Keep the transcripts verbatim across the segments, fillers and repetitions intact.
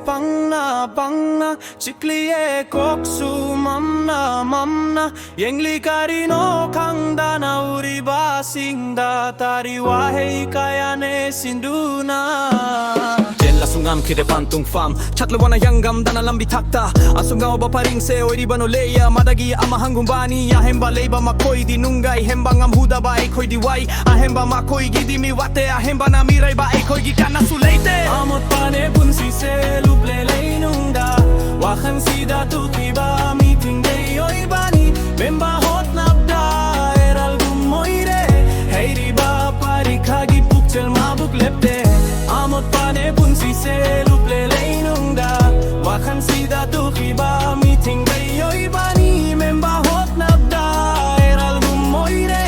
Pangna pangna chiklie koksu mamna mamna, yengli karino khangdana uriba singda tariwa hei kayane sinduna. Jenla sungam khide pantung fam, chatlawana yangam dana lambi thakta. Asungao ba paring se oiri bano leya, madagi ama hangum bani, ahemba leiba makoidi nungai, hemba ngam huda ba eikhoidi wai, ahemba makoigi dimi wate, ahemba na mirai ba eikhoigi kana suleite. Amot pane punsi se luple leinungda, wahan sida tukiba meeting dei oi bani, memba hot nabda, eral gum moire, heiriba parikha gi pukchel mabuk lepte. Amot pane punsi se luple leinungda, wahan sida tukiba meeting dei oi bani, memba hot nabda, eral gum moire,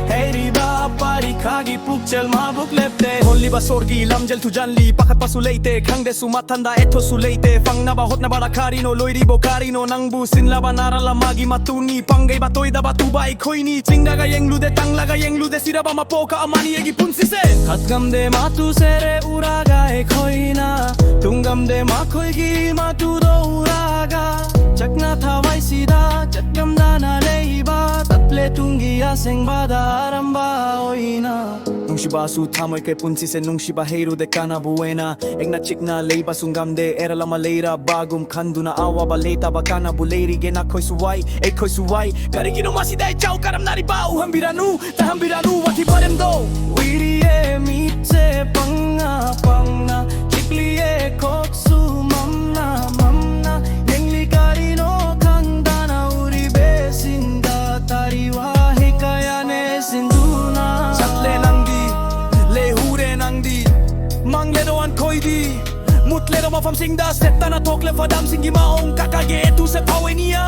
heiriba parikha gi pukchel mabuk lepte. Holiba sorgi lamjel tujanli, pakat pasu leite, khangde sumatanda etho suleite, pangna ba hotna ba la karino, loiri bo karino, nangbu sinla ba nara la magi matuni, pangai ba toida ba tubai khoini, chingdaga yenglude, tanglaga yenglude, sira ba mapoka amani egi punsi se. Khatgamde matu sere uraga ekhoina, tunggamde makoigi matu do uraga, chakna thawai sida, chatgamdana leiba, tatle tungi aseng bada aramba oina. Nungshiba su thamoi ke punsi se nungshiba heirude kana buena. Engna chikna leiba sunggamde era lama leira bagum khanduna awa ba leita ba kana bu leiri gena khoi suwai, ei khoi suwai. Karigino masi dai chau karam nari ba uhambiranu, tahambiranu wati barem do. Wiri e mitse pangna pangna, chikli e koksu mamna mamna, yengli karino khangdana uribe sinda tariwa hikayane sinduna. Chatle nangdi, lehure nangdi, mangle do an khoidi, mutle do mafam singda, setana tokle fadam singi maong kakage tu se pawenia.